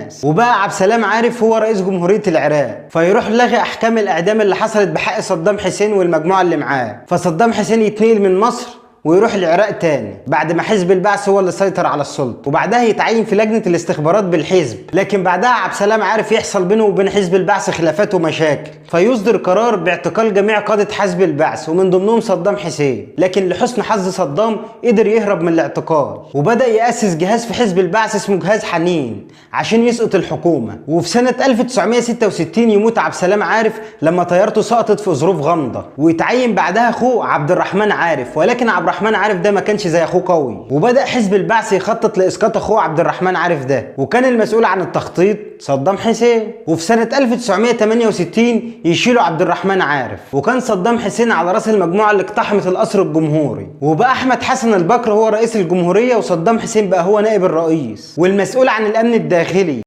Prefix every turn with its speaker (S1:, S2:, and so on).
S1: الناس. وبقى عبد السلام عارف هو رئيس جمهورية العراق، فيروح لغي احكام الاعدام اللي حصلت بحق صدام حسين والمجموعة اللي معاه. فصدام حسين يتنقل من مصر ويروح العراق تاني بعد ما حزب البعث هو اللي سيطر على السلطة، وبعدها يتعين في لجنة الاستخبارات بالحزب. لكن بعدها عبد السلام عارف يحصل بينه وبين حزب البعث خلافات ومشاكل، فيصدر قرار باعتقال جميع قادة حزب البعث ومن ضمنهم صدام حسين. لكن لحسن حظ صدام قدر يهرب من الاعتقال، وبدأ يأسس جهاز في حزب البعث اسمه جهاز حنين عشان يسقط الحكومة. وفي سنة 1966 يموت عبد السلام عارف لما طيارته سقطت في ظروف غامضة، ويتعين بعدها اخوه عبد الرحمن عارف. ولكن عبد الرحمن عارف ده ما كانش زي اخوه قوي، وبدأ حزب البعث يخطط لإسقاط اخوه عبد الرحمن عارف ده، وكان المسؤول عن التخطيط صدام حسين. وفي سنة 1968 يشيلوا عبد الرحمن عارف، وكان صدام حسين على راس المجموعة اللي اقتحمت القصر الجمهوري، وبقى احمد حسن البكر هو رئيس الجمهورية، وصدام حسين بقى هو نائب الرئيس والمسؤول عن الامن الداخلي.